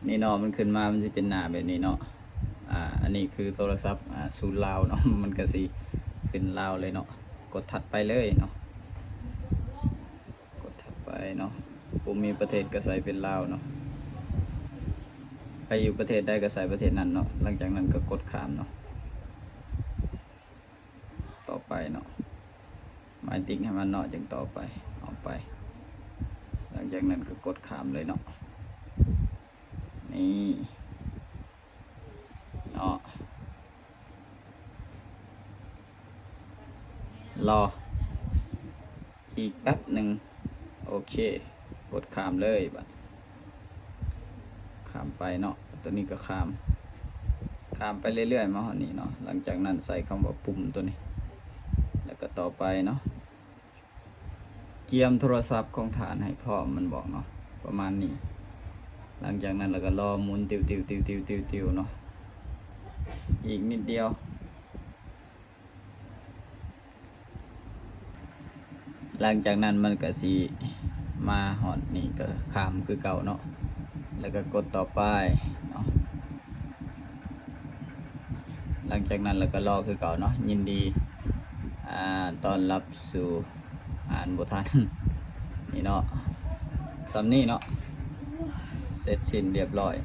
ນີ້ເນາະ ມັນຂຶ້ນມາ ມັນຊິເປັນໜ້າແບບນີ້ເນາະ. ອ່າ ອັນນີ້ຄືໂທລະສັບ ອ່າ ສູນລາວເນາະ ມັນກະຊິຂຶ້ນລາວເລີຍເນາະ. ກົດຖັດໄປເລີຍເນາະ ກົດຖັດໄປເນາະ. ຜູ້ມີປະເທດກະໃສ່ເປັນລາວເນາະ ໃຜຢູ່ປະເທດໃດກະໃສ່ປະເທດນັ້ນເນາະ. ຫຼັງຈາກນັ້ນກະກົດຂ້າມເນາະ. ຕໍ່ໄປເນາະ ໝາຍຕິກໃຫ້ມັນເນາະ ຈຶ່ງຕໍ່ໄປ ອອກໄປ. ຫຼັງຈາກນັ້ນກະກົດຂ້າມເລີຍເນາະ ນີ້ເນາະ. ລໍອີກແປັບໜຶ່ງ. ໂອເຄ ກົດຂ້າມເລີຍບາດ ຂ້າມໄປເນາະ. ໂຕນີ້ກະຂ້າມ ຂ້າມໄປເລື້ອຍໆ ມາຮອດນີ້ເນາະ. ຫຼັງຈາກນັ້ນໃສ່ຄຳວ່າປຸ່ມໂຕນີ້ ແລ້ວກະຕໍ່ໄປເນາະ. ກຽມໂທລະສັບຂອງທ່ານໃຫ້ພ້ອມ ມັນບອກເນາະ ປະມານນີ້. ຫຼັງຈາກນັ້ນລະກະລໍໝູນຕິວໆໆໆໆເນາະ ອີກນິດດຽວ. ຫຼັງຈາກນັ້ນມັນກະຊິມາຮອດນີ້ ກະຂ້າມຄືເກົ່າເນາະ ແລ້ວກະກົດຕໍ່ໄປເນາະ. ຫຼັງຈາກນັ້ນລະກະລໍຄືເກົ່າເນາະ ຍິນດີ ອ່າ ຕ້ອນຮັບສູ່ ອ່ານບໍ່ທັນ ນີ້ເນາະ. ສ່ຳນີ້ເນາະ ເສັດສິ້ນລຽບລ້ອຍ.